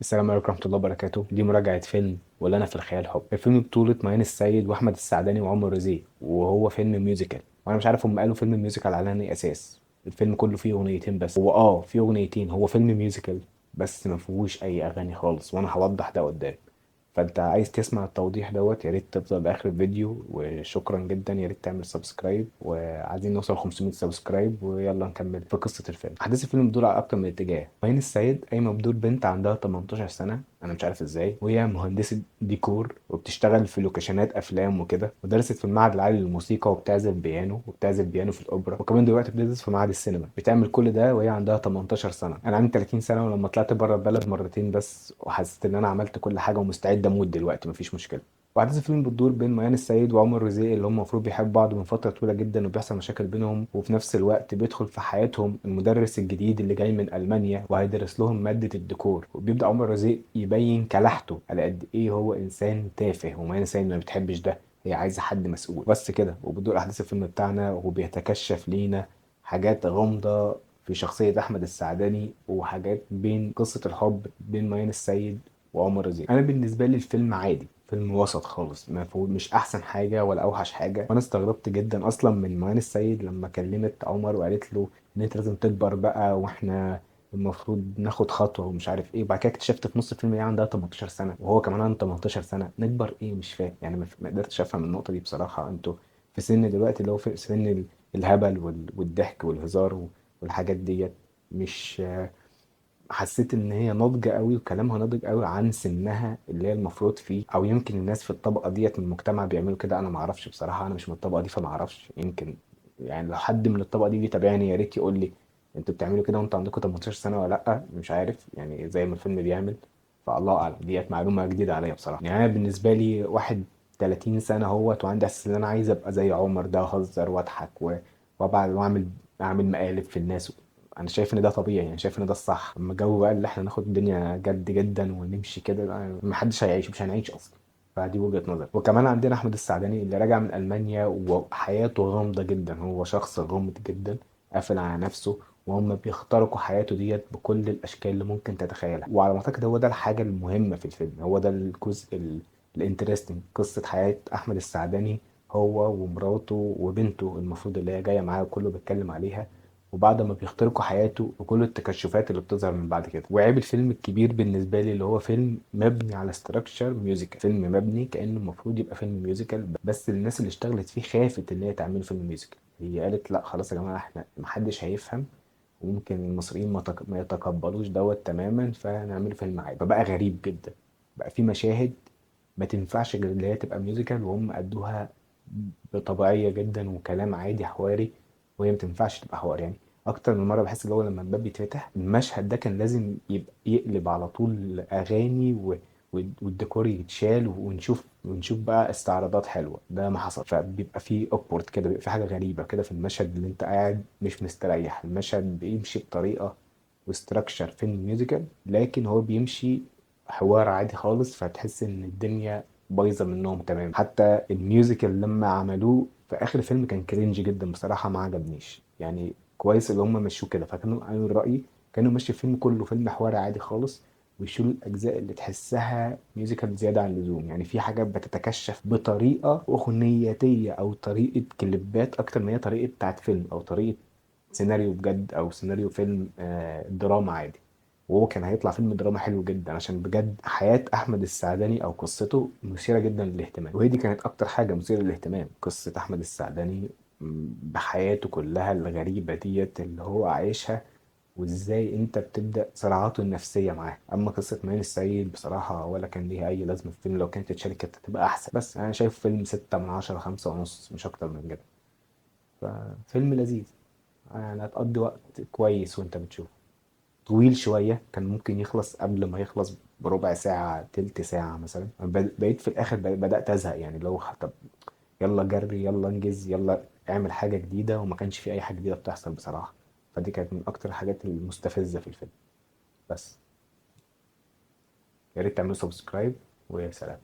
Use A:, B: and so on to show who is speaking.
A: السلام عليكم ورحمة الله وبركاته. دي مراجعة فيلم ولنا في الخيال حب. الفيلم بطولة ميان السيد وأحمد السعداني وعمر رزيق، وهو فيلم musical، وأنا مش عارف هم قالوا فيلم musical على أنهي أساس. الفيلم كله فيه أغنيتين بس، هو فيه أغنيتين، هو فيلم musical بس ما فيهوش أي أغاني خالص، وأنا هوضح ده قدام. فأنت عايز تسمع التوضيح دوت يا ريت تفضل لآخر الفيديو، وشكرا جدا. يا ريت تعمل subscribe، وعايزين نوصل 500 subscribe، ويلا نكمل في قصة الفيلم. أحداث الفيلم بتدور على أكتر من اتجاه. ميان السيد قايمة بدور بنت عندها 18 سنة، أنا مش عارف إزاي، وهي مهندسة ديكور وبتشتغل في لوكيشنات أفلام وكده، ودرست في المعهد العالي للموسيقى وبتعزف بيانو، وبتعزف بيانو في الأوبرا، وكمان دلوقتي بتدرس في معهد السينما. بتعمل كل ده وهي عندها 18 سنة. أنا عندي 30 سنة، ولما طلعت بره البلد مرتين بس وحسيت إن أنا عملت كل حاجة ومستعد أموت دلوقتي، مفيش مشكلة. وأحداث الفيلم بتدور بين ميان السيد وعمر رزيق اللي هم المفروض بيحبوا بعض من فترة طويلة جدا، وبيحصل مشاكل بينهم، وفي نفس الوقت بيدخل في حياتهم المدرس الجديد اللي جاي من ألمانيا وهيدرس لهم مادة الديكور. وبيبدأ عمر رزيق يبين كلاحته على قد إيه هو إنسان تافه، وميان السيد ما بتحبش ده، هي عايزة حد مسؤول بس كده. وبتدور أحداث الفيلم بتاعنا وبيتكشف لينا حاجات غامضة في شخصية أحمد السعداني، وحاجات بين قصة الحب بين ميان السيد وعمر رزيق. أنا بالنسبة لي الفيلم عادي، فيلم وسط خالص، ما فيه مش أحسن حاجة ولا أوحش حاجة. وأنا استغربت جدا أصلا من ميان السيد لما كلمت عمر وقالت له إن أنت لازم تكبر بقى وإحنا المفروض ناخد خطوة ومش عارف إيه. وبعد كده اكتشفت في نص الفيلم هي عندها 18 سنة وهو كمان عنده 18 سنة، نكبر إيه؟ مش فاهم يعني، ما قدرتش أفهم النقطة دي بصراحة. أنتوا في سن دلوقتي اللي هو في سن الهبل والضحك والهزار والحاجات ديت، مش حسيت ان هي ناضجة قوي وكلامها ناضج قوي عن سنها اللي هي المفروض فيه، او يمكن الناس في الطبقة ديت من المجتمع بيعملوا كده، انا ما اعرفش بصراحة، انا مش من الطبقة دي فما اعرفش. يمكن لو حد من الطبقة دي بيتابعني يا ريت يقول لي انتوا بتعملوا كده وانتوا عندكم 18 سنة ولا لا، مش عارف زي ما الفيلم بيعمل، فالله اعلم، ديت معلومة جديدة عليا بصراحة. انا بالنسبة لي واحد 30 سنة اهوت وعندي احساس ان انا عايز ابقى زي عمر ده، اهزر واضحك وابعد واعمل مقالب في الناس. انا شايف ان ده طبيعي، شايف ان ده الصح. اما الجو بقى اللي احنا ناخد الدنيا جد جدا ونمشي كده، ما حدش هيعيش، مش هنعيش اصلا. فدي وجهة نظري. وكمان عندنا احمد السعداني اللي راجع من المانيا وحياته غامضة جدا، هو شخص غامض جدا قافل على نفسه، وهم بيخترقوا حياته ديت بكل الاشكال اللي ممكن تتخيلها. وعلى ما اعتقد هو ده الحاجة المهمة في الفيلم، هو ده الجزء ال interesting، قصة حياة احمد السعداني هو ومراته وبنته المفروض اللي هي جاية معاه وكله بيتكلم عليها، وبعد ما بيخترقوا حياته وكل التكشفات اللي بتظهر من بعد كده. وعيب الفيلم الكبير بالنسبة لي اللي هو فيلم مبني على structure musical، فيلم مبني كأنه المفروض يبقى فيلم musical، بس الناس اللي اشتغلت فيه خافت ان هي تعمله فيلم musical. هي قالت لا خلاص يا جماعة احنا محدش هيفهم، وممكن المصريين ما يتقبلوش دوت تماما، فنعمله فيلم عادي. فبقى غريب جدا، بقى في مشاهد ما تنفعش غير اللي هي تبقى musical، وهم أدوها بطبيعية جدا وكلام عادي حواري، وهي ما تنفعش تبقى حوار. اكتر من مره بحس اللي هو لما الباب بيتفتح المشهد ده كان لازم يبقى يقلب على طول اغاني والديكور يتشال ونشوف بقى استعراضات حلوه، ده ما حصل. فبيبقى فيه awkward كده، بيبقى في حاجه غريبه كده في المشهد اللي انت قاعد مش مستريح. المشهد بيمشي بطريقه و structure فيلم musical، لكن هو بيمشي حوار عادي خالص، فتحس ان الدنيا بايظه منهم تمام. حتى ال musical لما عملوه في اخر الفيلم كان cringe جدا بصراحه، ما عجبنيش. كويس اللي هم مشوه كده، فكانوا انا من رايي كانوا ماشي الفيلم كله فيلم حواري عادي خالص، ويشيلوا الاجزاء اللي تحسها musical زياده عن اللزوم. في حاجات بتتكشف بطريقه اغنياتيه او طريقه كليبات اكتر ما هي طريقه بتاعت فيلم او طريقه سيناريو بجد او سيناريو فيلم، دراما عادي. وهو كان هيطلع فيلم دراما حلو جدا، عشان بجد حياة أحمد السعداني أو قصته مثيرة جدا للاهتمام، وهي دي كانت أكتر حاجة مثيرة للاهتمام، قصة أحمد السعداني بحياته كلها الغريبة ديت اللي هو عايشها، وإزاي أنت بتبدأ صراعاته النفسية معاه. أما قصة ميان السيد بصراحة ولا كان ليها أي لازمة في الفيلم، لو كانت اتشالت كانت هتبقى أحسن. بس أنا شايف فيلم 6 من 10، خمسة ونص، مش أكتر من كده. ففيلم لذيذ، هتقضي وقت كويس وأنت بتشوفه. طويل شوية، كان ممكن يخلص قبل ما يخلص بربع ساعة تلت ساعة مثلا. بقيت في الآخر بدأت أزهق، اللي هو طب يلا جري، يلا انجز، يلا اعمل حاجة جديدة، وما كانش في أي حاجة جديدة بتحصل بصراحة. فدي كانت من أكتر الحاجات المستفزة في الفيلم. بس يا ريت تعملوا subscribe، وسلام.